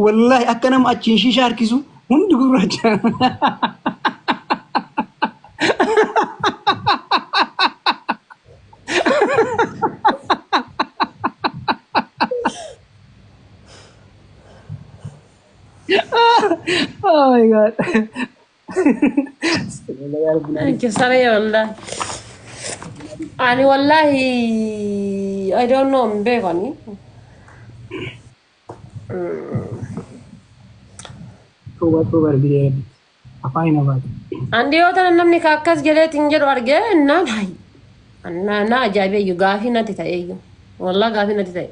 Wallaahi akka nama achiin shishaa harkisu hundi gurraacha. Oh my God. Anche saree wallahi. Ani wallahi, I don't know, hin beeku ani. Toba toba argitee rabbi. Afaan hin hafaatu. An dhiyoo tana namni ka akkas jedheetiin jedhu argee naan hayi. Na ajaa'ibeeyyu, gaafii natti ta'eeyyu. Wallah gaafii natti ta'e.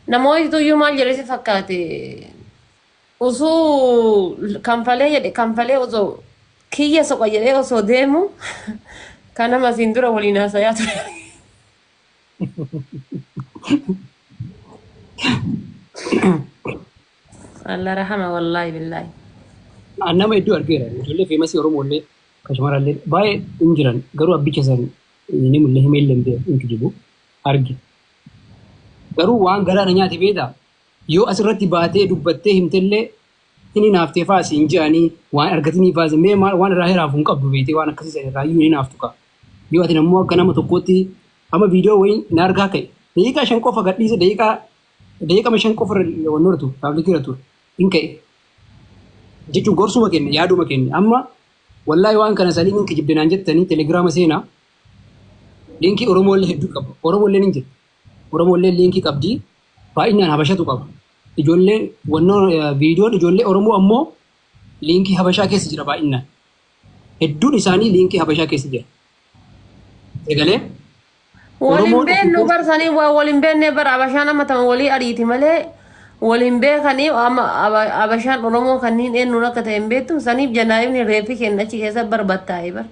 Namooti tuyyuu maal jedhee si fakkaate, usuu kanfalee jedhe, kanfalee osoo kiyya soqa jedhee osoo deemu kan nama asiin dura waliin haasayaa ture. Allah rahama, wallahi billahi. An nama hedduu argeera. Ijoollee famous Oromoo illee kan shamarrallee baay'ee hin jiran, garuu abbicha san ni mul'ee himee illee hin beeku, hin kijibu arge. Garuu waan garaa na nyaate beektaa, yoo asirratti baatee dubbattee himtellee hin hinaaftee faas hin je'anii waan argatinii faas mee maal waan irraa hiraafu hin qabdu beektee, waan akkasii san irraa iyyuu hin hinaaftu kaa. Yoo ati nammoo akka nama tokkootti amma viidiyoo wayii na argaa ka'e, daqiiqaa 5 qofa gadhiise, daqiiqaa 5 qofa irra wannoortu public irra ture hin ka'e jechuun gorsuma kenne, yaaduma kenne. Amma wallaahi waan kana sanii hin kijibde naan jettanii, Telegiraama seenaa, liinkii Oromooillee hedduu qaba. Oromooillee ni jira. Oromooillee liinkii qabdi. Baay'inaan Habashatu qaba. Ijoolleen wannoo viidiyoon ijoollee Oromoo ammoo liinkii Habashaa keessa jira baay'inaan. Hedduun isaanii liinkii Habashaa keessa jira. Egalee Wal hin Oromoon beeknu bar, sanii waa wal hin beekne bar. Abashaan amma tama walii ariiti malee wal hin beekanii. Amma Abashaan Oromoo kanneen eenyuun akka ta'e hin beektu. Saniif janaa'ibni reeffi kenna achi keessa barbattaa'e bar.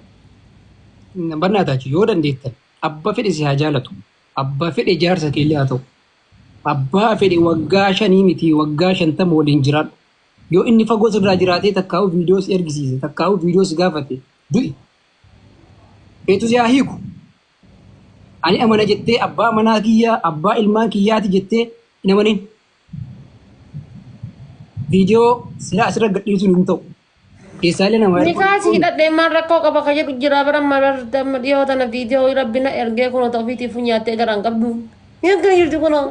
Barnaa taachu yoo dandeettan, abba fedhe si haa jaalatu. Abba fedhe jaarsa keellee haa ta'u. Abbaa fedhe waggaa 5 miti, waggaa 50 waliin jiraadhu. Yoo inni fagoo sirraa jiraatee takkaa'u viidiyoo si ergisiise, takkaa'u viidiyoo si gaafate, du'i. Feetu si haa hiiku. Ani amana jettee, abbaa manaa kiyyaa, abbaa ilmaan kiyyaati jettee hin amanin. Viidiyoo silaa asirra gadhiisuun hin ta'u. Keessaalee nama Nikaa si hidhadhee maal rakkoo qaba ka jedhu jira bara amma dhiyoo tana viidiyoo rabbi na ergee kunoo ta'u ofiitiif nyaattee garaan qabdu. Yakka jirti kunoo.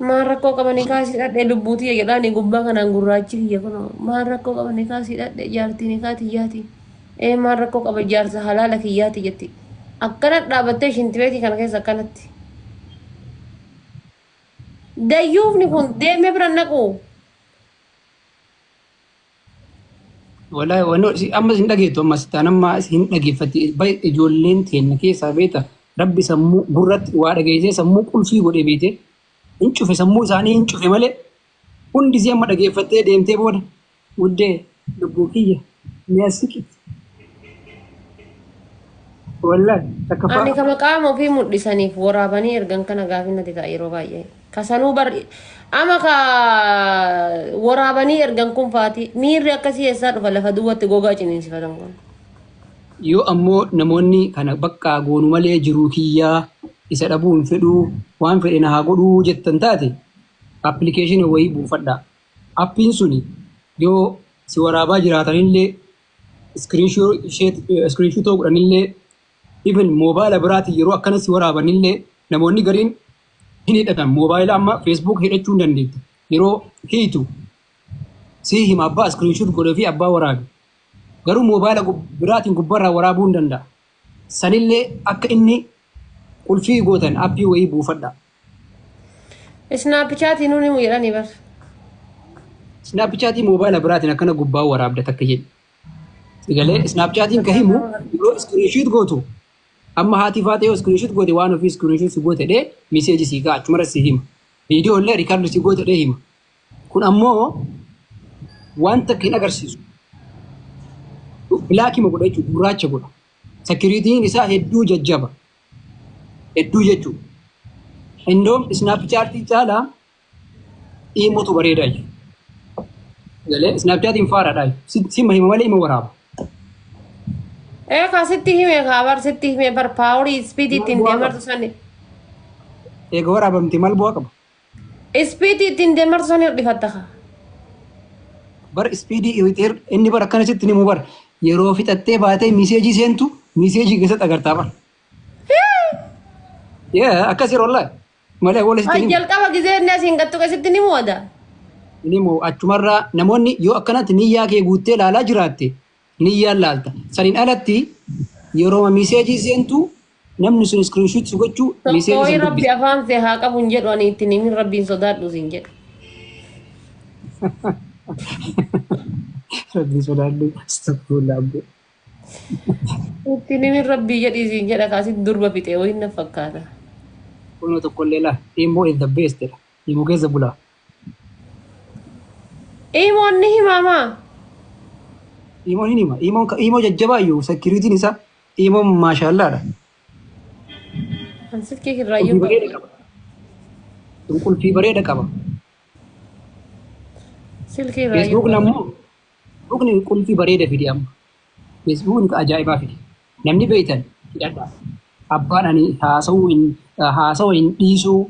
Maal rakkoo qaba nikaa si hidhadhee, lubbuutii jedhaani gubbaa kanaan gurraachi kiyya kunoo. Maal rakkoo qaba nikaa si hidhadhee, jaartii nikaa tiyyaati. Ee, maal rakkoo qaba, jaarsa halaala kiyyaati jetti. Akkana dhaabattee shintibeetii kana keessa akkanatti. Dayyuufni kun deemee bira naqu. Wallahi wanno amma hin dhageettu, amma sitaan amma hin dhageeffatti. Bay ijoolleen teenna keessaa beeta, rabbi sammuu gurratti waa dhageessee sammuu qulfii godhe beete, hin cufe, sammuu isaanii hin cufe malee hundi isii amma dhageeffattee deemtee booda wuddee lubbuu kiyya mi'a siqi wallahi takka Ani fa'a. kama qaama ofii mul'isaniif waraabanii ergan kana gaafii natti ta'a yeroo baay'ee. Kasanuu bar ama ka waraabanii ergan kun faati miirri akkasii eessaa dhufa, lafa duwwaatti gogaa ciniinsifatan kun? Yoo ammoo namoonni kana bakka goonu malee jiruu kiyyaa isa dhabuu hin fedhuu, waan fedhe na haa godhuu jettan taate, appilikeeshina wayii buufadhaa. Appiin suni yoo si waraabaa jiraatanillee, screenshot godhanillee, even moobaayila biraatiin yeroo akkana si waraabanillee, namoonni gariin hin hidhatan. Moobaayila amma Facebook hidhachuu hin dandeetta. Yeroo hiitu si hima abbaa screenshot godhee fi abbaa waraabe. Garuu moobaayila biraatiin gubbarraa waraabuu hin danda'a. Sanillee akka inni qulfii gootan appii wayii buufadha. Snapchatii nuun himu jedhanii bar. Snapchatii moobaayila biraatiin akkana gubbaa waraabda takka jedhi. Sigalee Snapchatiin ka himu yeroo screenshot gootu, amma haati faate yoo screenshot goote, waan ofii screenshot si goote dhee message sii ka'a, achumarra si hima. Viidiyoo illee record si goote dhee hima. Kun ammoo waan takka hin agarsiisu. Black ima godha jechuudha, gurraacha godha. Securityn isaa hedduu jajjaba. Hedduu jechuudha. Indoom Snapchatii caalaa Imotu bareedaa jechuudha. Galee Snapchatiin faaraadha. Sima hima malee ima waraaba. Ee, ka sitti hime, ka bar sitti hime bar, power speed ittiin Bu'aa deemartu qaba. sani. Eega waraabamte maal bu'aa qaba? Ispiitii ittiin deemartu san hir'ifatta kaa. Bar ispiidii inni bar akkana sitti ni bar yeroo fixattee baatee miseejii seentu miseejii keessatti agartaa bar. Yaa akkas yeroo laa malee wala sitti Ay ni jalqaba gizee inni asiin gattu keessatti ni mo'ata. ni moo achumarraa namoonni yoo akkanatti niyyaa kee guuttee laalaa jiraatte niyyaan laalta. Saniin alatti yeroo miseejii seentu namni sun iskiriinshuut gochuu miseejii Tokko san rabbi dubbisa. afaan see haa qabu hin jedhu ani ittiin himin rabbiin sodaadhu siin jedhu. Rabbiin sodaadhu. Astagfirullah abbo. Ittiin himin rabbii jedhii siin jedha kaasitti durba fixee wayiin na fakkaata. Kunoo tokkollee laa Imo is the best jedha. Imo keessa bulaa. Imoon ni himamaa. Imoon hin hima. Imoon Imo jajjabaayyuu security'n isaa Imoon maashaallaadha. An silkii Qulfii kirraayyuu bareeda qabu. qaba. Sun qulfii bareeda qaba. Silkii irraayyuu Feesbuukni qabu. ammoo Feesbuukni qulfii bareeda fide amma. Feesbuukni ajaa'ibaa fide. Namni beeytan hidhadhaa. Abbaan ani haasawuu hin haasawa hin dhiisuu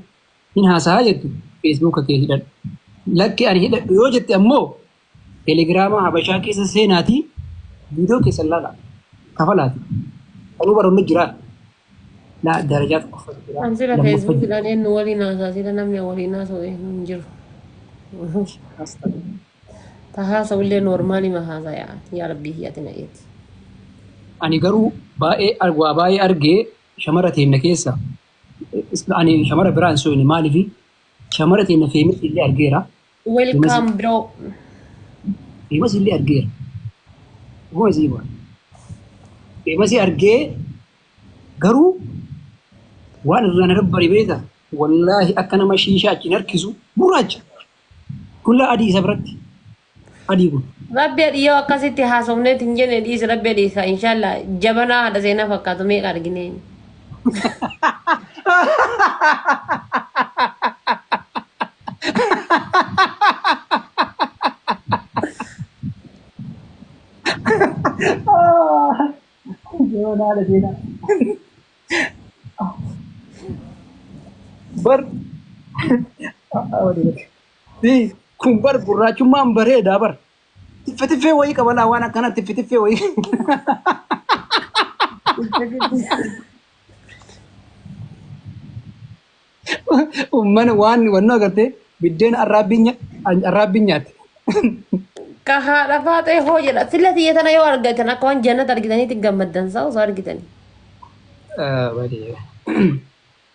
hin haasahaa jettu feesbuuka kee hidhadhu. Lakki ani hidhadhu yoo jette ammoo telegiraama Habashaa keessa seenaatii viidiyoo keessan laala. Kafalaati. Kanuu baroonni jira. Laa darajaa tokkoffatu jira. An sila Lammaffaa jira. feesbuukidhaan eenyu waliin haasaa sila namni waliin haasa'u eenyu hin jiru. Ta haasa'ullee noormaalima haasaa yaa yaa rabbii hiyyati na eeti. Ani garuu baay'ee waa baay'ee argee shamara teenna keessa ani shamara biraan so'ine maaliifi shamara teenna famous illee argeera. Welcome bro. Famous illee argeera. Dhuguma isii bara. Famous argee garuu waan irraa na dabbare beektaa wallaahi akka nama shiishaa achiin harkisu gurraacha. Kullaa adii isa biratti. Adii kun. Rabbi dhiyyoo akkasitti haasofneet hin jenne dhiisi rabbi dhiisa inshallah jabanaa haadha seenaa fakkaatu meeqa argine. Jabanaa haadha seenaa. Bar kun bar gurraachummaan bareedaa bar. Tiffe tiffee wayii qaba laa waan akkanaa tiffe tiffee wayii. Uummanni waan wannoo agartee biddeen arraabbiin nyaatte. Ka haadha faaxee hoo jedha sila tiyya tana yoo argatan akka waan jannata argitaniitti gammaddan saa osoo argitanii.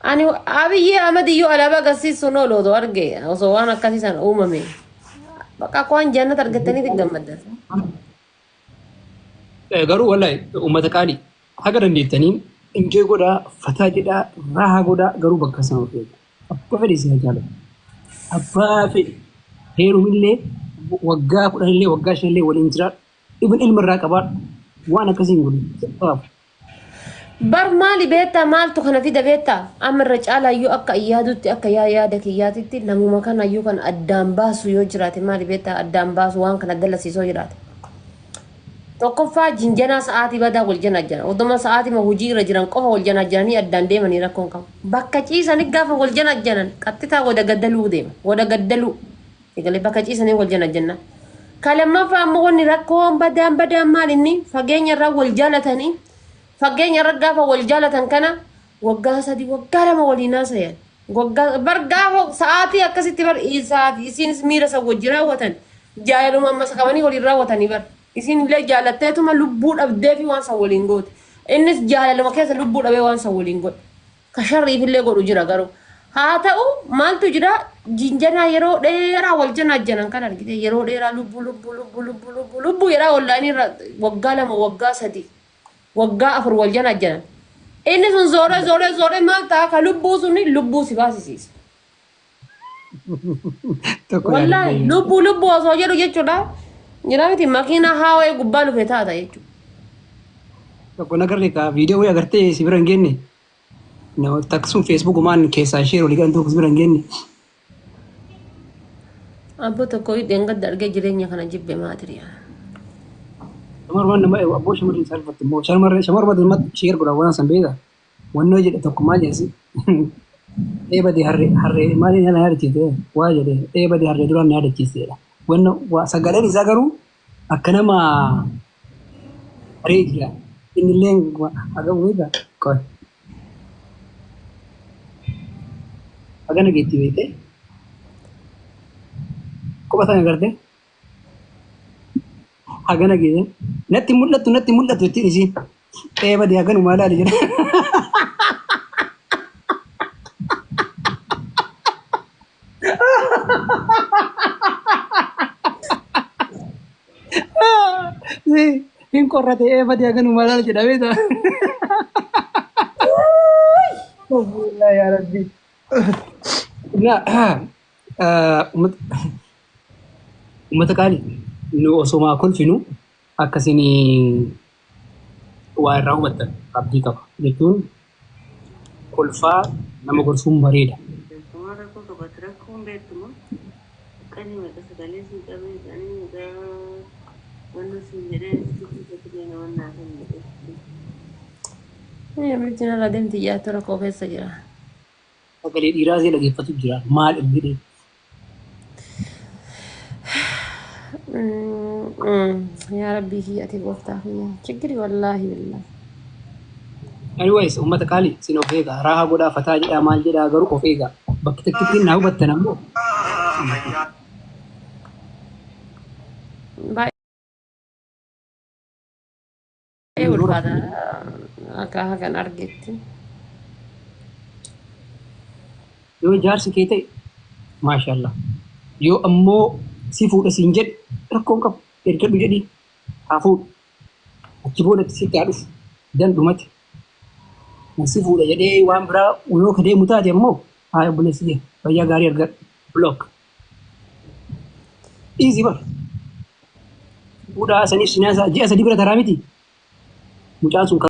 Ani Abiyyi Ahmad iyyuu alaabaa agarsiisuun oolu osoo arge osoo waan akkasii sana uumame. Bakka akka waan jannata argataniitti gammaddan. Garuu wallahi uummata qaalii haga dandeettaniin enjoy godhaa, fataa jedhaa, raahaa godhaa garuu bakka sana of eega. Abbaa fedhe isin jaalatu. Abbaa fedhe heerumillee waggaa 10llee waggaa 5llee waliin jiraadhu. Ibn ilma irraa qabaadhu. Waan akkasii hin godhin. Bar maali beektaa maaltu kana fida beektaa amma irra caalaayyuu akka yaadutti akka yaa yaada kiyyaatitti namuma kanayyuu kan addaan baasu yoo jiraate maali beektaa addaan baasu waan kana dalasiisoo jiraate. Tokkoffaa jinjanaa sa'aatii badaa wal janajjana. Odoma sa'aatii hojii irra jiran qofa wal janajjananii addaan deemanii rakkoon qabu. Bakka ciisanii gaafa wal janajjanan qaxxitaa wada gaddaluu deema. Wada gaddaluu. Egalee bakka ciisanii wal janajjanna. Ka lammaffaa ammoo wanni rakkoon badaan badaan maal inni fageenya irraa wal jaalatanii fageenya irra gaafa wal jaalatan kana waggaa 3 waggaa 2 waliin haasayan. Waggaa bar gaafa sa'aatii akkasitti bar isaa fi isiinis miira isa wajji raawwatan jaalaluma ammas qabanii waliin raawwatanii bar. Isin illee jaalatteetuma lubbuu dhabdee fi waan san waliin goote. Innis jaalaluma keessa lubbuu dhabee waan san waliin godhe. Ka sharriif illee godhu jira garuu. Haa ta'u maaltu jira jinjanaa yeroo dheeraa wal janaajjanan kan argite yeroo dheeraa lubbuu lubbuu lubbuu lubbuu lubbuu lubbuu yeroo wallaanii irra waggaa 2 waggaa 3 waggaa 4 wal janaajjanan. Inni sun zooree zooree zooree maal ta'a ka lubbuu suni lubbuu si baasisiisa. Tokko Wallaahi yaadadhee. lubbuu lubbuu osoo jedhu jechuudha. Jira miti makiinaa haawee gubbaa lufe taata jechuudha. Tokko nagarree ka viidiyoo wayii agartee si bira hin geenne. Nama taksum feesbuukumaan keessaa ishee olii galan tokko si bira hin geenne. Abbo tokko hidheen gadda argee jireenya kana jibbe maatiriyaa. Shamarran nama abboo shamarri salphatti immoo shamarran shamarran namatti sheer godha waan san beeka. Wannoo jedhe tokko maal jedhasi. Eebade harree harree maaliin na yaadachiise waa jedhee eebade harree duraan na yaadachiisedha. Wanna waa sagaleen isaa garuu akka nama haree jira. Inni illee hagam beekaa? Qoy. Hagana geetti beektee? Quba sana agartee? Hagana geesse. Natti mul'attu ittiin isiin. Eebade haganumaa ilaali jedha. Hin qorrate eebade haganumaa ilaali jedha beektaa? Alhamdulillah yaa Rabbi. Na uummata qaali nu osomaa kolfinu akkasiin waa irraa hubattan abdii qaba jechuun kolfaa nama gorsuun bareeda. Keessumaa rakkoo qabate rakkoon beektumaa qani maqa sagalee siin qabee qani maqaa wanna siin jedhee sitti nama naa kan jedhee. Namichi narra deemti jaattu rakkoo keessa jira. Sagalee dhiiraa see dhageeffatu jira maal inni jedhee. Yaa Rabbii kiyya ati gooftaa kiyya. Chiggiri wallaahi billaahi. Anyways, uummata qaali sin of eegaa raahaa godhaa fataa jedhaa maal jedhaa garuu of eegaa bakki takkitti naa hubattan ammoo Baay'ee ulfaata akka hagan argetti. Yoo jaarsi kee ta'e maashaallah, yoo ammoo si fuudha siin jedhe rakkoon qabu, ergadhu jedhii haa fuudhu, achi boodatti sitti haa dhufu dandhumate. Kan si fuudha jedhee waan biraa yoo ka deemu taate ammoo haa obboleessi kee fayyaa gaarii argadhu, block, easy bar. Fuudhaa saniif sinaasaa ji'a 3 bira taraa miti mucaan sun.